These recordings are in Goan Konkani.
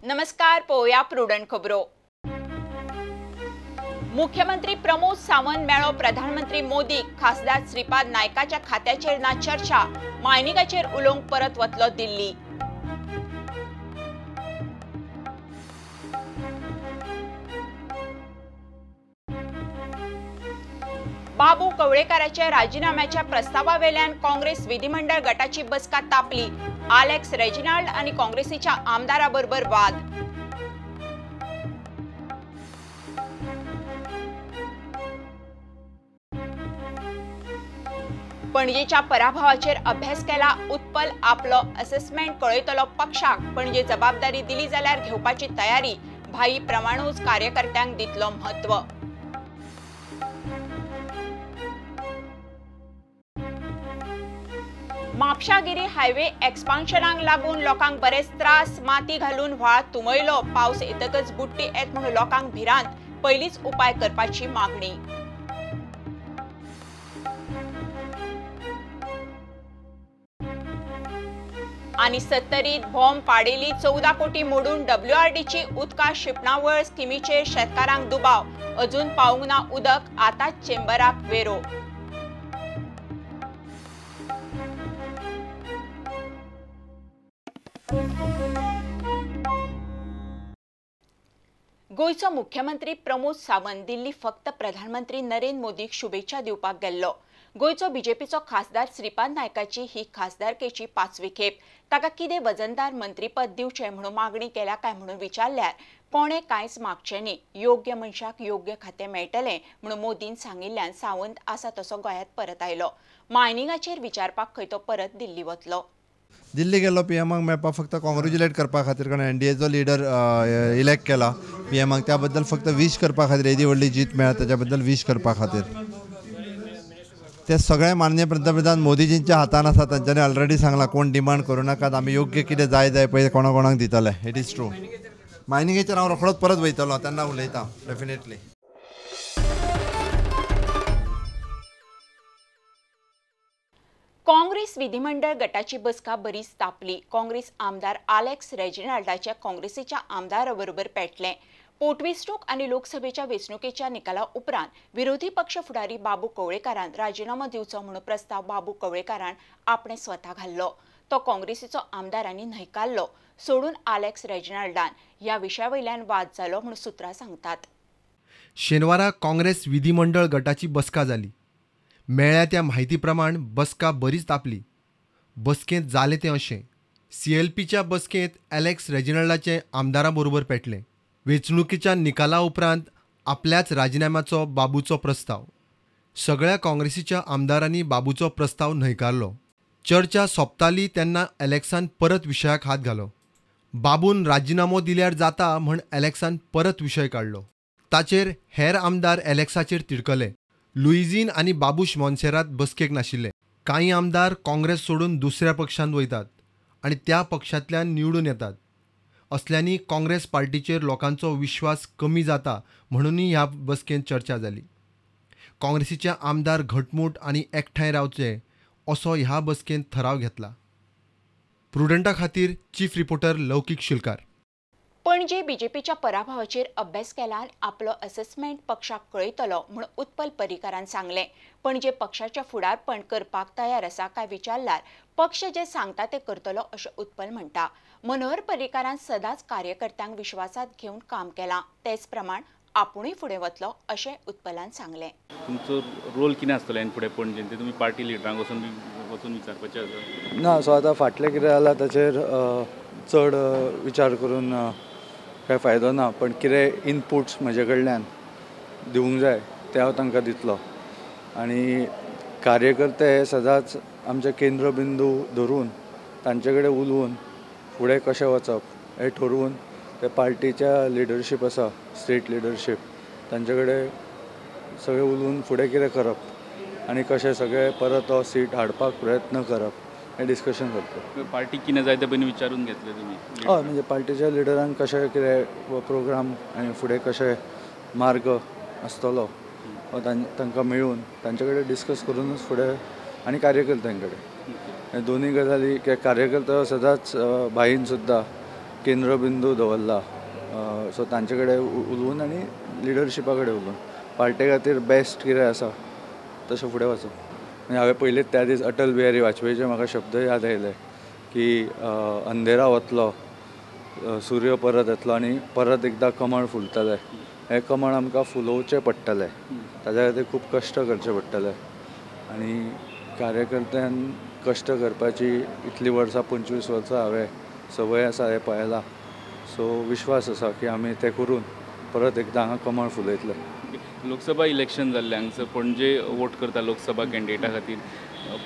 नमस्कार, पळोवया प्रुडंट खबरो। मुख्यमंत्री प्रमोद सावंत मेळो प्रधानमंत्री मोदी, खासदार श्रीपाद नायकाच्या खात्याचेर ना चर्चा, मायनिंगाचेर उलोवंक परत वतलो दिल्ली। बाबू कवळेकाराच्या राजीनाम्याच्या प्रस्तावावेल्यान काँग्रेस विधिमंडळ गटाची बसका तापली। आलेक्स रेजिनाल्ड आणि काँग्रेसीच्या आमदाराबरोबर वाद। पणजेच्या पराभवाचेर अभ्यास केला उत्पल, आपलो असेसमेंट कळयतलो पक्षाक। पणजे जबाबदारी दिली जाल्यार घेवपाची तयारी, भाई प्रमाणूच कार्यकर्त्यांक दितलो म्हत्व। म्हापशागिरी हायवे एक्सपान्शनाक लागून लोकांक बरेच त्रास, माती घालून व्हाळ तुंबयलो, पावस येतकच बुडटी येत म्हणून लोकांक भिरांत, पयलींच उपाय करपाची मागणी। आनी सत्तरीत बॉम्ब पाडेली 14 कोटी मोडून डब्ल्यूआरडीची उदका शिंपणावळ स्किमीचेर शेतकारांक दुबाव, अजून पावूंक ना उदक, आतांच चेंबराक वेरो। गोंयचो मुख्यमंत्री प्रमोद सावंत दिल्ली फक्त प्रधानमंत्री नरेंद्र मोदीक शुभेच्छा दिवपाक गेल्लो। गोंयचो बीजेपीचो खासदार श्रीपाद नायकाची ही खासदारकेची 5वी खेप। ताका कितें वजनदार मंत्रीपद दिवचें म्हणून मागणी केल्या काय म्हणून विचारल्यार कोणें कांयच मागचें न्ही, योग्य मनशाक योग्य खातें मेळटलें म्हणून मोदीन सांगिल्ल्यान सावंत आसा तसो गोंयांत परत आयलो। मायनिंगाचेर विचारपाक खंय तो परत दिल्ली वतलो। दिल्ली गेलो पीएमाक मेळपाक फक्त कॉंग्रेच्युलेट करपा खातीर, कारण एनडीएचो लिडर इलेक्ट केला पीएमाक, त्या बद्दल फक्त विश करपा खातीर, येदी व्हडली जीत मेळ्ळा ताच्या बद्दल विश करपा खातीर। ते सगळे माननीय पंतप्रधान मोदीजींच्या हातान आसा, तांच्यांनी ऑलरेडी सांगला कोण डिमांड करूं नाकात, आमी योग्य कितें जाय जाय पळय कोणा कोणाक दितले। It is true. मायनिंगेचेर हांव रोखडोच परत वयतलो, तेन्ना उलयता डेफिनेटली। काँग्रेस विधिमंडळ गटाची बसका बरीच तापली। काँग्रेस आमदार आलेक्स रेजिनाल्डाच्या काँग्रेसीच्या आमदाराबरोबर पेटले। पोटवेंचणूक आनी लोकसभेच्या वेंचणुकेच्या निकाला उपरांत विरोधी पक्ष फुडारी बाबू कवळेकारान राजीनामो दिवचो म्हणून प्रस्ताव बाबू कवळेकारान आपणे स्वता घाल्लो, तो काँग्रेसीचो आमदारांनी न्हयकारलो। सोडून आलेक्स रेजिनाल्डान ह्या विशयावयल्यान वाद जालो म्हणून सूत्रां सांगतात। शेनवारा काँग्रेस विधिमंडळ गटाची बसका जाली। मेळ्ळ्या त्या म्हायती प्रमाण बसका बरीच तापली। बसकेंत जालें तें अशें, सीएलपीच्या बसकेंत एलेक्स रेजिनाल्डाचें आमदारां बरोबर पेटलें। वेंचणुकेच्या निकाला उपरांत आपल्याच राजीनाम्याचो बाबूचो प्रस्ताव, सगळ्या काँग्रेसीच्या आमदारांनी बाबूचो प्रस्ताव न्हयकारलो। चर्चा सोंपताली तेन्ना एलेक्सान परत विशयाक हात घालो। बाबून राजीनामो दिल्यार जाता म्हण एलेक्सान परत विशय काडलो। ताचेर हेर आमदार एलेक्साचेर तिडकले। लुईझीन आनी बाबूश मोन्सेरात बसकेक नाशिल्ले। कांय आमदार काँग्रेस सोडून दुसऱ्या पक्षांत वयतात आनी त्या पक्षांतल्यान निवडून येतात, असल्यांनी काँग्रेस पार्टीचेर लोकांचो विश्वास कमी जाता म्हणूनय ह्या बसकेंत चर्चा जाली। काँग्रेसीचे आमदार घटमूट आनी एकठांय रावचे असो ह्या बसकेंत ठराव घेतला। प्रुडंटा खातीर चीफ रिपोर्टर लौकीक शिलकार। पणजे बीजेपीच्या पराभवाचेर अभ्यास केला आनी आपलो असेसमेंट पक्षाक कळयतलो म्हूण उत्पल पर्रीकारान सांगलें। पणजे पक्षाचें फुडारपण करपाक तयार आसा काय विचारल्यार पक्ष जें सांगता तें करतलो अशें उत्पल म्हणटा। मनोहर पर्रीकारान सदांच कार्यकर्त्यांक विश्वासांत घेवन काम केलां, तेच प्रमाण आपुणूय फुडें वतलो अशें उत्पलान सांगलें। तुमचो रोल कितें आसतलो ह्यान फुडें पणजेन, ते तुमी पार्टी लिडरांक वचून विचारपाचें आसा ना? सो आतां फाटलें कितें जालां ताचेर चड विचार करून कांय फायदो ना, पण कितें इनपुट्स म्हजे कडल्यान दिवंक जाय ते हांव तांकां दितलो। आनी कार्यकर्ते हे सदांच आमचे केंद्रबिंदू धरून तांचे कडेन उलोवन फुडें कशें वचप हें ठरोवन ते पार्टीच्या लिडरशीप आसा, स्टेट लिडरशीप, तांचे कडेन सगळें उलोवन फुडें कितें करप आनी कशें सगळें परत तो सीट हाडपाक प्रयत्न करप हें डिस्कशन करता। पार्टी कितें जाय तें पयलीं विचारून घेतलें तुमी? हय, म्हणजे पार्टीच्या लिडरांक कशें कितें प्रोग्राम आनी फुडें कशें मार्ग आसतलो हो तांकां मेळून तांचे कडेन डिस्कस करूनच फुडें आनी कार्यकर्त्यां कडेन दोन्ही गजाली कार्यकर्ता सदांच भाईन सुद्दां केंद्रबिंदू दवरला. सो तांचे कडेन उलोवन आनी लिडरशिपा कडेन उलोवन पार्टे खातीर बेस्ट कितें आसा तशें फुडें वचप. म्हणजे हांवें पयलींच त्या दीस अटल बिहारी वाजपेयीचे म्हाका शब्द याद आयले की अंधेरा वतलो, सूर्य परत येतलो आनी परत एकदां कमळ फुलतलें. हें कमळ आमकां फुलोवचें पडटलें, ताज्या खातीर खूब कश्ट करचे पडटले आनी कार्यकर्त्यान कश्ट करपाची इतलीं वर्सां 25 वर्सां हांवें संवय आसा हें पळयलां. सो विश्वास आसा की आमी तें करून परत एकदां हांगा कमळ फुलयतले. लोकसभा इलेक्शन जाल्लें हांगसर पणजे वोट करता लोकसभा कॅन्डिडेटा खातीर,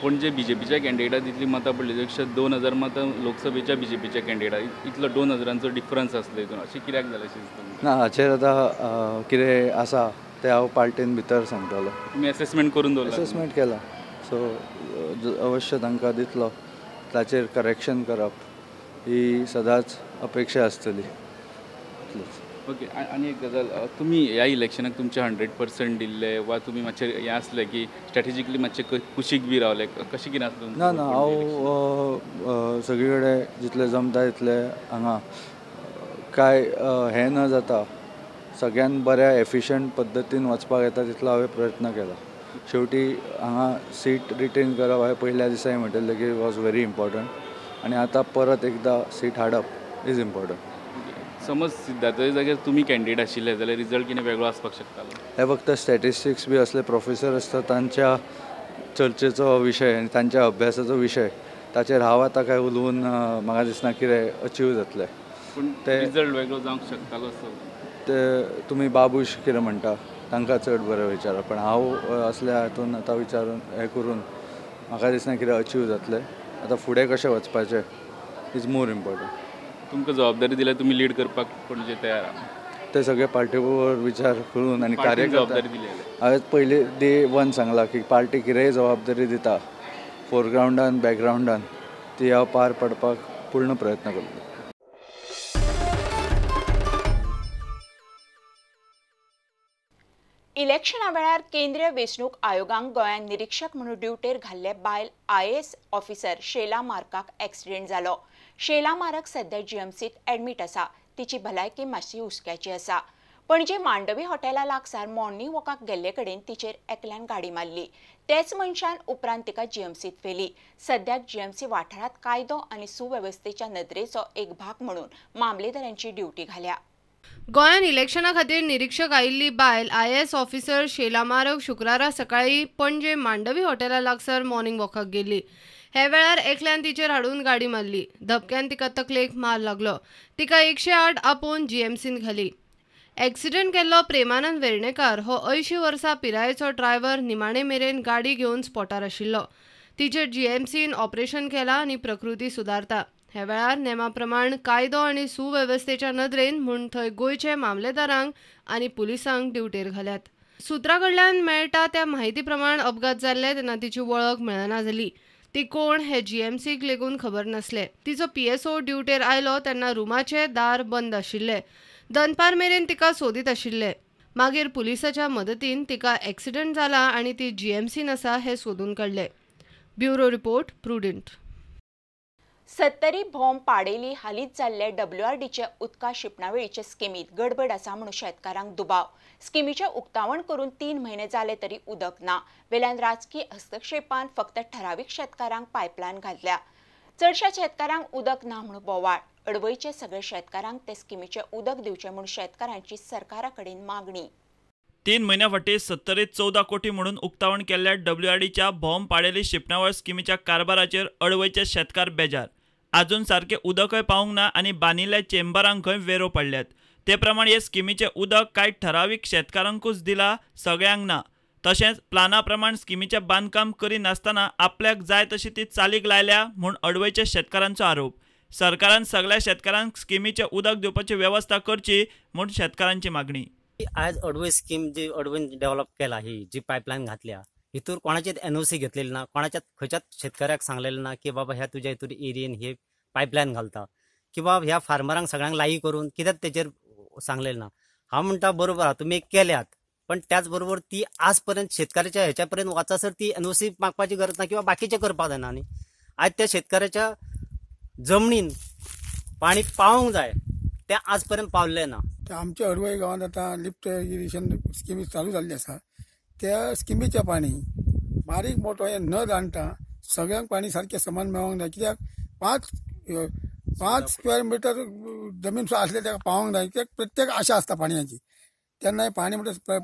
पणजे बीजेपीच्या कॅन्डिडेटाक तितली मतां पडली पेक्षा 2000 मतां लोकसभेच्या बीजेपीच्या कॅन्डिडेटाक, इतलो 2000चो डिफरन्स आसलो हितून, अशें कित्याक जालें अशें दिसता? ना, हाचेर आतां कितें आसा तें हांव पार्टीन भितर सांगतलो. तुमी एसेसमेंट करून दवरला? एसेसमेंट केला, सो अवश्य तांकां दितलो. ताचेर करेक्शन करप ही सदांच अपेक्षा आसतली. ओके, आनी एक गजाल, तुमी ह्या इलेक्शनाक तुमचे 100% दिल्ले वा तुमी मातशें हें आसलें की स्ट्रेटेजिकली मातशें कुशीक बी रावले, कशें कितें आसलें? ना ना, हांव सगळी कडेन जितलें जमता तितलें हांगा कांय हें न जाता सगळ्यान बऱ्या एफिशंट पद्दतीन वचपाक येता तितलो हांवें प्रयत्न केला. शेवटी हांगा सीट रिटेन करप हांवें पयल्या दिसाय म्हणटिल्लें की वॉज व्हेरी इम्पॉर्टंट आनी आतां परत एकदां सीट हाडप is important. समज सिद्धार्थाच्या जाग्यार तुमी कॅन्डिडेट आशिल्ले जाल्यार रिजल्ट कितें वेगळो आसपाक शकतालो? हे फक्त स्टॅटिस्टिक्स बी असले प्रोफेसर आसता तांच्या चर्चेचो विशय आनी तांच्या अभ्यासाचो विशय, ताचेर हांव आतां काय उलोवन म्हाका दिसना कितें अचीव जातलें. पूण ते रिजल्ट वेगळो जावंक शकतालो असो ते तुमी बाबूश कितें म्हणटा तांकां चड बरें विचारा, पण हांव असल्या हातून आतां विचारून हें करून म्हाका दिसना कितें अचीव जातलें. आतां फुडें कशें वचपाचें is more important. तुमकां जबाबदारी दिल्यार तुमी लीड करपाक पणजे तयार आहा? ते सगळे पार्टीवर विचार करून आनी कार्यकर्ते जबाबदारी दिली. हांवें पयलीं डे वन सांगलां की पार्टी कितेंय जबाबदारी दिता फोरग्रावंडान बॅकग्रावंडान ती हांव पार पडपाक पूर्ण प्रयत्न करतलो. इलेक्शना वेळार केंद्रीय वेंचणूक आयोगान गोंयांत निरीक्षक म्हणून ड्युटेर घाल्ले बायल आयएएस ऑफिसर शेला मार्काक एक्सिडेंट जालो. शेला मार्क सध्या जीएमसीत एडमीट आसा. तिची भलायकी मातशी हुस्क्याची आसा. पणजे मांडवी हॉटेला लागसार मॉर्निंग वॉकाक गेल्ले कडेन तिचेर एकल्यान गाडी मारली. तेच मनशान उपरांत तिका जीएमसीत व्हेली. सद्याक जीएमसी वाठारांत कायदो आनी सुवेवस्थेच्या नदरेचो एक भाग म्हणून मामलेदारांची ड्युटी घाल्या. गोंयांत इलेक्शना खातीर निरीक्षक आयिल्ली बायल आयएएस ऑफिसर शेला मारक शुक्रारा सकाळीं पणजे मांडवी हॉटेला लागसार मॉर्निंग वॉकाक गेल्ली. हे वेळार एकल्यान तिचेर हाडून गाडी मारली. धपक्यान तिका तकलेक मार लागलो. तिका 108 आपोवन जीएमसीन घाली. एक्सिडेंट केल्लो प्रेमानंद वेर्णेकार हो 80 वर्सां पिरायेचो ड्रायव्हर निमाणे मेरेन गाडी घेवन स्पॉटार आशिल्लो. तिचेर जीएमसीन ऑपरेशन केलां आनी प्रकृती सुदारता. ह्या वेळार नेमा प्रमाण कायदो आनी सुवेवस्थेच्या नदरेन म्हूण थंय गोंयचे मामलेदारांक आनी पुलिसांक ड्युटेर घाल्यात. सुत्रा कडल्यान मेळटा त्या म्हायती प्रमाण अपघात जाल्ले तेन्ना तिची वळख मेळना जाली. ती कोण हे जीएमसीक लेगून खबर नासले. तिचो पीएसओ ड्युटेर आयलो तेन्ना रुमाचे दार बंद आशिल्ले. दनपार मेरेन तिका सोदीत आशिल्ले. मागीर पुलिसाच्या मदतीन तिका एक्सिडंट जाला आनी ती जीएमसीन आसा हे सोदून काडले. Bureau report, Prudent. Sattari Bhom Padeli हालींच जाल्ले डब्ल्यूआरडीचे उदका शिंपणावळीचे स्किमीत गडबड आसा म्हणून शेतकारांक दुबाव. स्किमीचें उक्तावण करून 3 म्हयने जाले तरी उदक ना. वेल्यान राजकी हस्तक्षेपान फक्त ठरावीक शेतकारांक पायपलायन घातल्या. चडश्या शेतकारांक उदक ना म्हणून बोवाळ. अडवयचे सगळे शेतकारांक ते स्किमीचें उदक दिवचें म्हणून शेतकारांची सरकारा कडेन मागणी. 3 म्हयन्या फाटीं सत्तरीत 14 कोटी म्हणून उक्तावण केल्ल्या डब्ल्यूआरडीच्या भोम पाडेली शिंपणावळ स्किमीच्या कारभाराचेर अडवयचे शेतकार बेजार. आजून सारकें उदकय पावूंक ना आनी बांदिल्ल्या चेंबरांक खंय वेरो पडल्यात. ते प्रमाण हे स्किमीचें उदक कांय ठरावीक शेतकारांकूच दिलां, सगळ्यांक ना. तशेंच प्लाना प्रमाण स्किमीचें बांदकाम करिनासतना आपल्याक जाय तशी ती चालीक लायल्या म्हूण अडवयच्या शेतकारांचो आरोप. सरकारान सगळ्या शेतकारांक स्किमीचें उदक दिवपाची वेवस्था करची म्हूण शेतकारांची मागणी. आज अडवय स्कीम जी अडवयन डेव्हलप केला, ही जी पायपलायन घातल्या हितूर कोणाचेच एनओसी घेतलेली ना, कोणाच्याच खंयच्याच शेतकऱ्याक सांगलेलें ना की बाबा ह्या तुज्या हितूर एरियेन हे पायपलायन घालता किंवा ह्या फार्मरांक सगळ्यांक लाई करून कित्याक तेचेर सांगलेलें ना. हांव म्हणटा बरोबर आहा तुमी केल्यात, पण त्याच बरोबर ती आज पर्यंत शेतकऱ्याच्या ह्याच्या पर्यंत वचासर ती एनओसी मागपाची गरज ना किंवा बाकीचें करपाक जायना. आनी आज त्या शेतकऱ्याच्या जमनीन पाणी पावोंक जाय तें आज पर्यंत पावल्लें ना. आमच्या अडवय गांवांत आतां लिफ्ट इरिगेशन स्किमी चालू जाल्ली आसा. त्या स्किमीचें पाणी बारीक मोठो हें न जाणता सगळ्यांक पाणी सारकें समान मेळोंक जाय. कित्याक 5 स्क्वेअर मिटर जमीन सुद्दां आसले ताका पावोंक जाय. कित्याक प्रत्येक आशा आसता पाणयाची. तेन्ना पाणी म्हणटा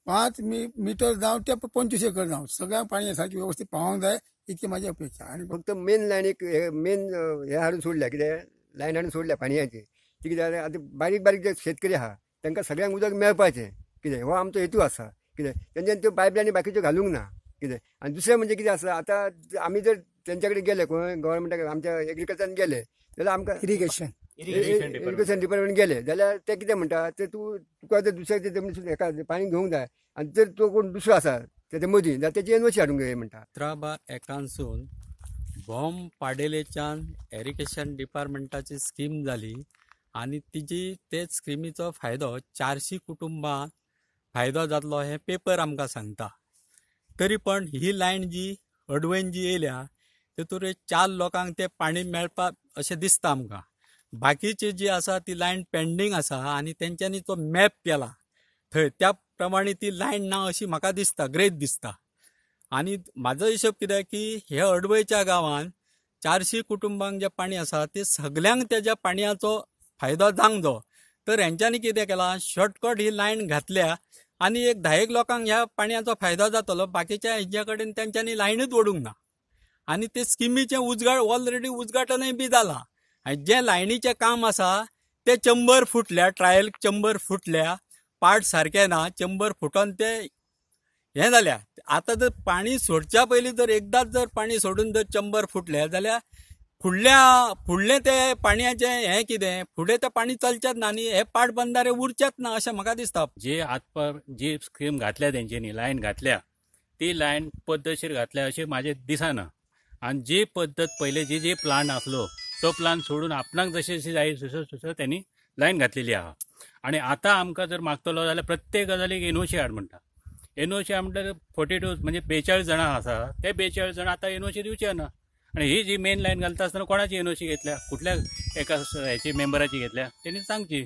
5 मिटर जावं ते 25 एकर जावं सगळ्यांक पाणी सारकें वेवस्थीत पावोंक जाय इतकी म्हाजी अपेक्षा. आनी फक्त मेन लायनीक मेन हें हाडून सोडल्या, कितें लायन हाडून सोडल्या पाणयाची, ती कितें जालें आतां बारीक बारीक जे शेतकरी आहा तांकां सगळ्यांक उदक मेळपाचें कितें हो आमचो हेतू आसा. कितें तेंच्यानी त्यो पायपलायनी बाकीच्यो घालूंक ना कितें. आनी दुसरें म्हणजे कितें आसा, आतां आमी जर तेंच्या कडेन गेले खंय गव्हर्मेंटाक आमच्या एग्रीकल्चरान गेले जाल्यार आमकां इरिगेशन डिपार्टमेंट गेले जाल्यार ते कितें म्हणटा, ते तूं तुका जर दुसऱ्याच्या जमनीसून हेका पाणी घेवंक जाय आनी जर तो कोण दुसरो आसा तेच्या मदीं जाल्यार तेची एनओसी हाडूंक जाय म्हणटा. 17/1 बॉम पाडेलेच्यान इरिगेशन डिपार्टमेंटाची स्कीम जाली आनी तिजी ते स्किमीचो फायदो 400 कुटुंबांक फायदो जातलो हें पेपर आमकां सांगता. तरी पण ही लायन जी अडवयन जी येयल्या तेतूर 4 लोकांक तें पाणी मेळपाक अशें दिसता आमकां. बाकीची जी आसा ती लायन पेंडींग आसा आनी तेंच्यांनी तो मॅप केला थंय त्या प्रमाणे ती लायन ना अशी म्हाका दिसता, ग्रेत दिसता. आनी म्हाजो हिशोब कितें की हे अडवयच्या गांवांत 400 कुटुंबांक जें पाणी आसा ते सगल्यांक तेज्या पाणयाचो फायदो जावंक जायो. तर हेंच्यांनी कितें केलां, शॉर्टकट ही लायन घातल्या आनी एक 10 लोकांक ह्या पाणयाचो फायदो जातलो, बाकीच्या हेंच्या कडेन तेंच्यांनी लायनूच ओडूंक ना. आनी ते स्किमीचें उजगाड ऑलरेडी उद्घाटनय बी जालां आनी जें लायनीचें काम आसा ते चंबर फुटल्या, ट्रायल चंबर फुटल्या, पार्ट सारकें ना, चंबर फुटोन ते हें जाल्या. आतां जर पाणी सोडच्या पयलीं जर एकदांच जर पाणी सोडून जर चंबर फुटलें जाल्यार फुडल्या फुडलें ते पाणयाचें हें कितें फुडें तें पाणी चलचेंच ना आनी हे पाट बंधारे उरचेच ना अशें म्हाका दिसता. जे आतां जी स्कीम घातल्या तेंच्यांनी लायन घातल्या ती लायन पद्दतशीर घातल्या अशें म्हाजें दिसना. आनी जी पद्दत पयले जी जी प्लान आसलो तो प्लान सोडून आपणाक जशें जशें जाय तसो तसो त्यांनी लायन घातलेली आहा. आनी आतां आमकां जर मागतलो जाल्यार प्रत्येक गजालीक एनओसी हाड म्हणटा. एनओसी हाड म्हणल्यार 42 म्हणजे 42 जाणां आसा ते 42 जाणां आतां एनओसी दिवचे ना. आनी ही जी मेन लायन घालता आसतना कोणाची एनओसी घेतल्या, कुठल्या एका हेची मेंबराची घेतल्या तेणी सांगची.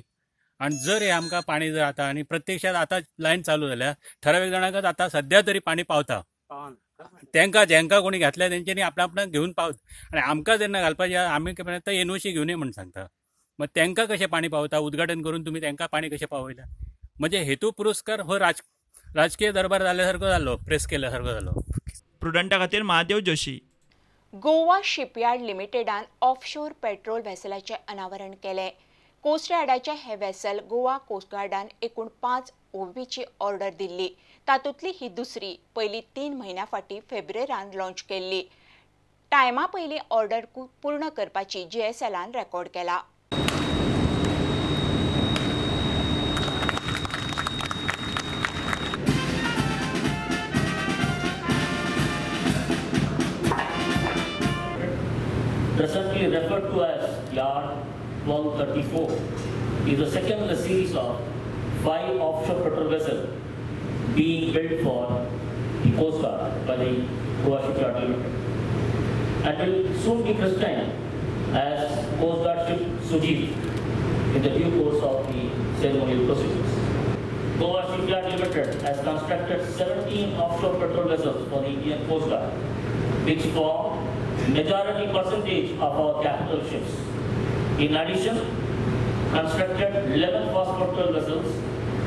आनी जर हे आमकां पाणी जर आतां आनी प्रत्यक्षात आतां लायन चालू जाल्या ठरावीक जाणांकच आतां सद्या तरी पाणी पावता, तांकां जेंकां कोणी घातल्या तेंच्यांनी आपणा आपणाक घेवन पावत. आनी आमकां जेन्ना घालपाचें आमी कितें एनओसी घेवन म्हण सांगता, मग तांकां कशें पाणी पावता, उद्घाटन करून तुमी तांकां पाणी कशें पावयलें. म्हणजे हेतू पुरस्कार हो राजकीय दरबार जाल्या सारको जालो, प्रेस केल्या सारको जालो. प्रुडंटा खातीर महादेव जोशी. गोवा शिपयार्ड लिमिटेडान ऑफशोर पेट्रोल व्हेसलाचें अनावरण केलें. कोस्ट गार्डाचें हें व्हेसल गोवा कोस्ट गार्डान एकूण 5 ओबीची ऑर्डर दिल्ली, तातूंतली ही दुसरी. पयली 3 म्हयन्यां फाटीं फेब्रेरान लॉंच केल्ली. टायमा पयलीं ऑर्डर पूर्ण करपाची जीएसएलान रेकॉर्ड केला. Presently referred to as Yard 1234, is the second in a series of 5 offshore patrol vessels being built for the Coast Guard by the Goa Shipyard Limited, and will soon be christened as Coast Guard Ship Sujit in the due course of the ceremonial proceedings. Goa Shipyard Limited has constructed 17 offshore patrol vessels for the Indian Coast Guard, which form majority percentage of our capital ships. In addition, constructed 11 fast patrol vessels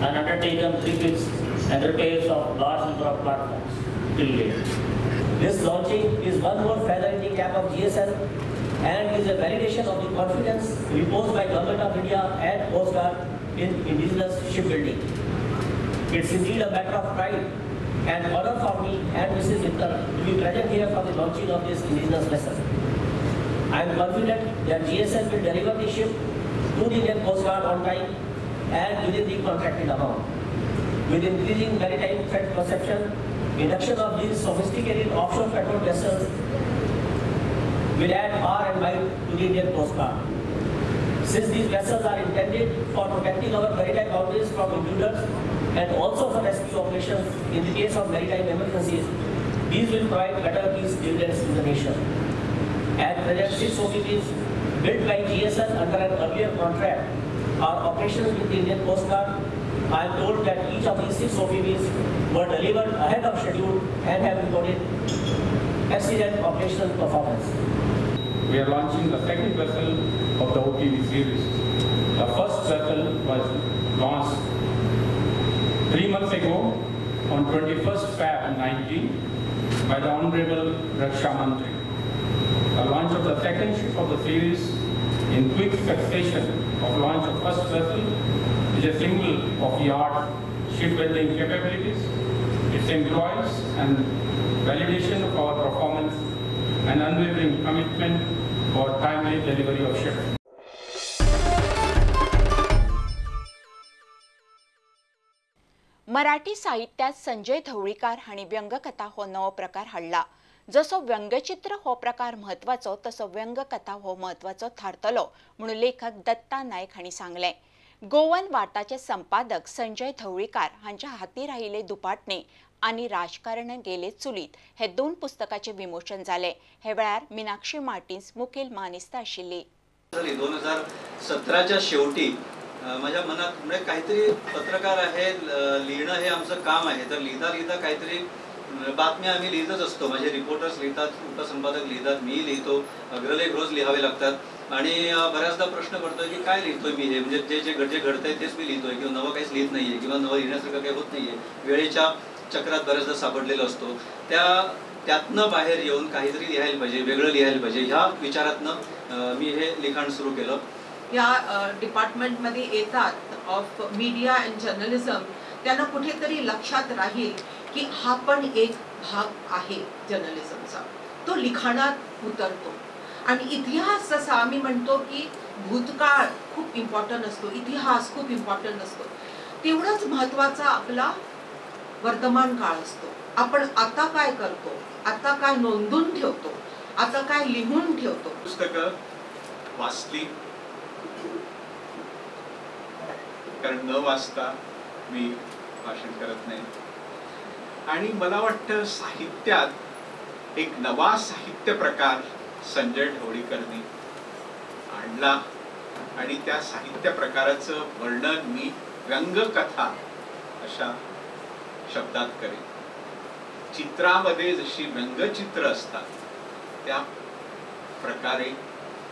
and undertaken refits and repairs of large number of platforms till date. This launching is one more feather in the cap of GSL and is a validation of the confidence reposed by Government of India and Coast Guard in indigenous shipbuilding. It's indeed a matter of pride and honor for me and Mrs. Mittal to be present here for the launching of this indigenous vessel. I am confident that GSL will deliver the ship to the Indian Coast Guard on time and within the contracted amount. With increasing maritime threat perception, induction of these sophisticated offshore patrol vessels will add power and might to the Indian Coast Guard. Since these vessels are intended for protecting our maritime boundaries from intruders and also for rescue operations in the case of maritime emergencies, these will provide better peace dividends to the nation. At present, 6 OPVs built by GSL under an earlier contract are operational with the Indian Coast Guard. I am told that each of these 6 OPVs were delivered ahead of schedule and have recorded excellent operational performance. We are launching the second vessel of the OPV series. The first vessel was launched 3 months ago on 21st Feb 19 by the Honorable Raksha Mantri. The launch of the second ship of the series in quick succession of launch of first vessel is a symbol of yard shipbuilding capabilities, its employees, and validation of our performance and unwavering commitment for timely delivery of ships. Marathi साहित्यात संजय धवळीकार हांणी व्यंगकथा हो नवो प्रकार हाडला. जसो व्यंगचित्र हो प्रकार म्हत्वाचो तसो व्यंगकथा हो म्हत्वाचो थारतलो म्हणून लेखक दत्ता नायक हांणी सांगलें. गोवन वार्ताचे संपादक संजय धवळीकार हांच्या हाती राहिले दुपाटणे आनी राजकारण गेले चुलीत हे 2 पुस्तकाचे विमोचन जाले. हे वेळार मीनाक्षी मार्टिन्स मुखेल मानेस्त आशिल्ली. 2017च्या शेवटी माझ्या मनात म्हणजे काहीतरी पत्रकार आहे, लिहिणं हे आमचं काम आहे, तर लिहिता लिहिता काहीतरी बातम्या आम्ही लिहितच असतो. माझे रिपोर्टर्स लिहितात, उपसंपादक लिहितात, मी लिहितो, अग्रलेख रोज लिहावे लागतात. आणि बऱ्याचदा प्रश्न पडतोय की काय लिहितोय मी हे, म्हणजे जे जे जे घडतंय तेच मी लिहितोय किंवा नवं काहीच लिहित नाहीये किंवा नवं लिहिण्यासारखं काही होत नाहीये. वेळेच्या चक्रात बऱ्याचदा सापडलेलो असतो. त्यातनं बाहेर येऊन काहीतरी लिहायला पाहिजे, वेगळं लिहायला पाहिजे, ह्या विचारातनं मी हे लिखाण सुरू केलं. या डिपार्टमेंटमध्ये येतात ऑफ मीडिया अँड जर्नलिझम, त्यांना कुठेतरी लक्षात राहील की हा पण एक भाग आहे जर्नलिझमचा, तो लिखाणात उतरतो. आणि इतिहास जसा आम्ही म्हणतो की भूतकाळ खूप इम्पॉर्टंट असतो, इतिहास खूप इम्पॉर्टंट असतो, तेवढाच महत्त्वाचा आपला वर्तमान काळ असतो. आपण आता काय करतो, आता काय नोंदून ठेवतो, आता काय लिहून ठेवतो. पुस्तकं वाचली, कारण न वाचता मी भाषण करत नाही. आणि मला वाटतं साहित्यात एक नवा साहित्य प्रकार संजय ढवळीकरनी आणला आणि त्या साहित्य प्रकाराचं वर्णन मी व्यंगकथा अशा शब्दात करेन. चित्रामध्ये जशी व्यंगचित्र असतात त्या प्रकारे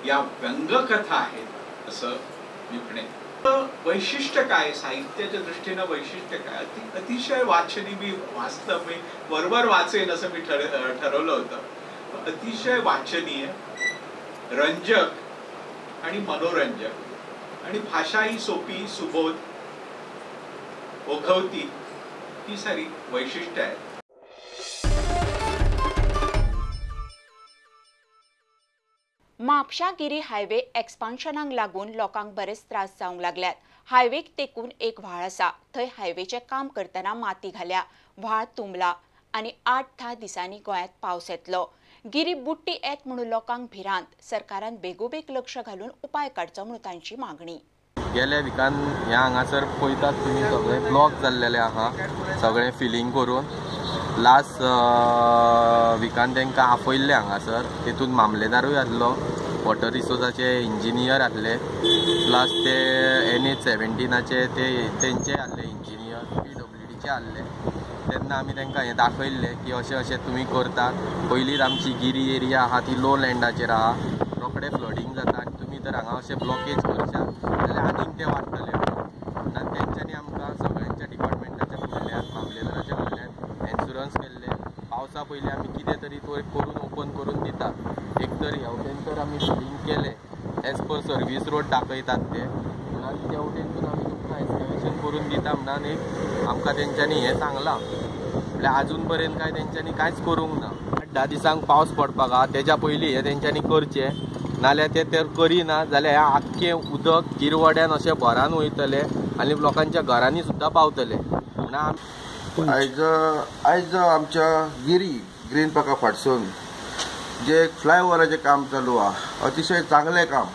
या व्यंगकथा आहेत असं मी म्हणेन. वैशिष्ट्य काय साहित्याच्या दृष्टीनं, वैशिष्ट्य काय, अतिशय वाचनी. मी वाचलं, मी वरवर वाचेन असं मी ठरवलं होतं. अतिशय वाचनीय, रंजक आणि मनोरंजक, आणि भाषा ही सोपी, सुबोध, ओघवती, ही सारी वैशिष्ट्य आहेत. म्हापशा गिरी हायवे एक्सपान्शनाक लागून लोकांक बरेच त्रास जावंक लागल्यात. हायवेक तेकून एक व्हाळ आसा, थंय हायवेचें काम करतना माती घाल्या, व्हाळ तुंबला आनी 8-10 दिसांनी गोंयांत पावस येतलो. गिरी बुट्टी येत म्हणून लोकांक भिरांत. सरकारान बेगोबेग लक्ष घालून उपाय काडचो म्हणून तांची मागणी. गेल्या विकान ह्या हांगासर पळयतात तुमी सगळे ब्लॉक जाल्लेले आहा, सगळे फिलींग करून लास्ट विकान तांकां आपयल्ले हांगासर. तितून मामलेदारूय आसलो, वॉटर रिसोर्साचे इंजिनियर आसले, प्लस ते NH 17 ते तेंचे आसले इंजिनियर, PWDचे आसले. तेन्ना आमी तांकां हें दाखयल्लें की अशें अशें तुमी करतात. पयलींच आमची गिरी एरिया आहा ती लो लँडाचेर आहा, रोखडें फ्लडींग जाता आनी तुमी जर हांगा अशें ब्लॉकेज करशात जाल्यार आनीक तें वाडटलें. म्हणून तेंच्यांनी आमकां सगळ्यांच्या डिपार्टमेंटाच्या फुडल्यान, मामलेदाराच्या फुडल्यान एन्शुरन्स केल्लें पावसा पयलीं आमी कितें तरी तो करून ओपन करून दितात. एक तर ह्या वटेन तर आमी फिलींग केलें एज पर सर्वीस रोड दाखयतात ते, म्हणून त्या वटेनसून आमी तुमकां एक्सकवेशन करून दिता म्हणून एक आमकां तेंच्यांनी हें सांगलां. म्हणल्यार आजून पर्यंत काय तेंच्यांनी कांयच करूंक ना. 8-10 दिसांक पावस पडपाक आहा, तेज्या पयलीं हें तेंच्यांनी करचें, नाल्यार ते तर करिना जाल्यार हें आख्खें उदक गिरवड्यान अशें भरान वयतलें आनी लोकांच्या घरांनी सुद्दां पावतलें. म्हणून आयज आमच्या गिरी ग्रीन पार्का फाटसून जे फ्लायओवराचें काम चालू आहा, अतिशय चांगलें काम,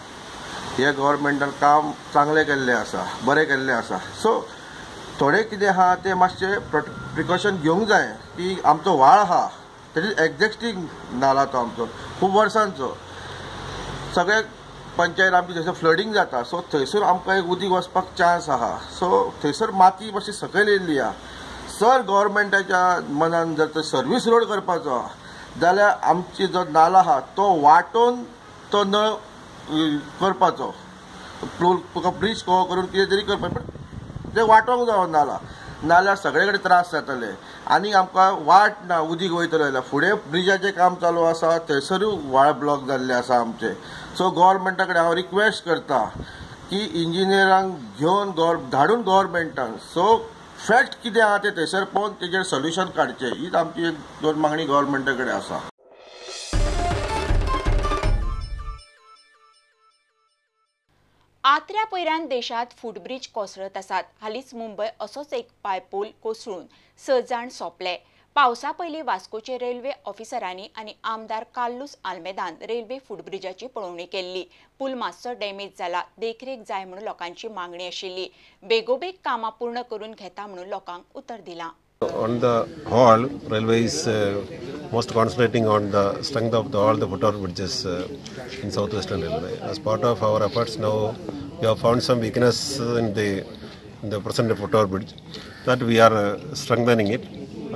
हे गव्हर्मेंटान काम चांगलें केल्लें आसा, बरें केल्लें आसा. सो थोडें कितें आहा तें मातशें प्रिकॉशन घेवंक जाय की आमचो व्हाळ आहा तेजी एक्झिस्टींग नाला तो आमचो खूब वर्सांचो, सगळे पंचायत आमची थंयसर फ्लडींग जाता, सो थंयसर आमकां एक उदीक वचपाक चान्स आहा. सो थंयसर माती मातशी सकयल येयल्ली आहा. सर गव्हर्मेंटाच्या मनान जर तर सर्वीस रोड करपाचो आहा जाल्यार आमची जो नाला आहा तो वांटोवन तो नळ करपाचो, तुका ब्रिज कहो करून कितें तरी करपाचें, पण ते वांटोवंक जावो नाला, नाल्यार सगळे कडेन त्रास जातले. आनी आमकां वाट ना उदीक वयतलो जाल्यार फुडें ब्रिजाचें काम चालू आसा, थंयसरूय व्हाळ ब्लॉक जाल्ले आसा आमचे. सो गव्हर्मेंटा कडेन हांव रिक्वेस्ट करता की इंजिनियरांक घेवन धाडून गव्हर्मेंटान सो फॅक्ट कितें आहा तें थंयसर पळोवन तेजेर सोल्युशन काडचें, हीच आमची एक दोन मागणी गव्हर्मेंटा कडेन आसा. आत्र्या पयऱ्यान देशांत फुटब्रिज कोसळत आसात. हालींच मुंबय असोच एक पायपूल कोसळून 6 जाण सोंपले. पावसा पयलीं वास्कोचे रेल्वे ऑफिसरांनी आनी आमदार कार्लूस आल्मेदान रेल्वे फुटब्रिजाची पळोवणी केल्ली. पूल मातसो डॅमेज जाला, देखरेख जाय म्हणून लोकांची मागणी आशिल्ली. बेगोबेग कामां पूर्ण करून घेता म्हणून लोकांक उतर दिलां. On the whole, railway is most concentrating on the strength of all the foot bridges in South Western Railway. As part of our efforts now, we have found some weakness in the present foot bridge, that we are strengthening it,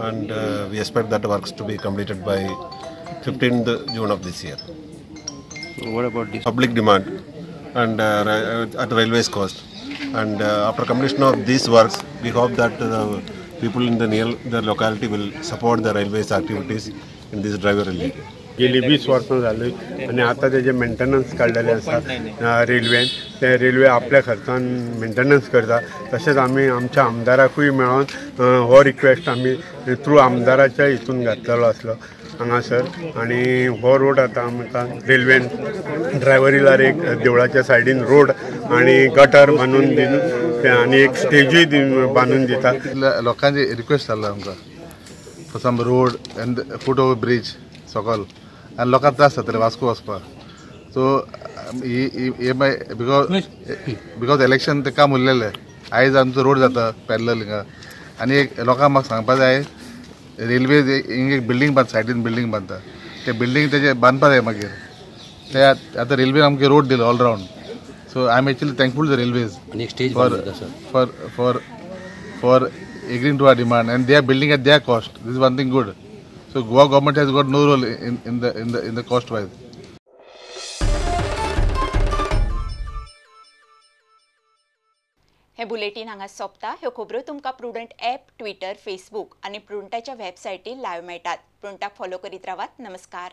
and we expect that works to be completed by 15th June of this year. So what about this? Public demand and at railway's cost. And after completion of these works, we hope that the people in the near the locality will support the railways activities in this driver area. गेली 20 वर्सां जाली आनी आतां तेजें मेंटेनन्स काडलेलें आसा रेल्वेन. ते रेल्वे आपल्या खर्चान मेंटेनन्स करता. तशेंच आमी आमच्या आमदाराकूय मेळोन हो रिक्वेस्ट आमी थ्रू आमदाराच्या हितून घातलेलो आसलो हांगासर. आनी हो रोड आतां आमकां रेल्वेन ड्रायव्हरीलार एक देवळाच्या सायडीन रोड आनी गटर बांदून दिवन आनी एक स्टेजूय बांदून दिता. लोकांची रिक्वेस्ट जाल्लो आमकां for some road and foot over bridge सकल, आनी लोकांक त्रास जातले वास्को वचपाक. सो हे because election ते काम उरलेलें, आयज आमचो रोड जाता पॅरलल हिंगा. आनी एक लोकांक म्हाका सांगपा जाय, रेल्वे हिंग एक बिल्डींग बांद, सायडीन बिल्डींग बांदता, ते बिल्डींग तेजे बांदपा जाय मागीर. ते आतां रेल्वेन आमकां रोड दिलो all round. So I am actually thankful to the railways for for for agreeing to our demand, and they are building at their cost. This is one thing good. So Goa government has got no role in the cost wise. हे बुलेटीन हांगा सोंपता. ह्यो खबरो तुमकां प्रुडंट ॲप, ट्विटर, फेसबूक आनी प्रुडंटाच्या वेबसायटीर लायव्ह मेळटात. प्रुडंटाक फॉलो करीत रावात. नमस्कार.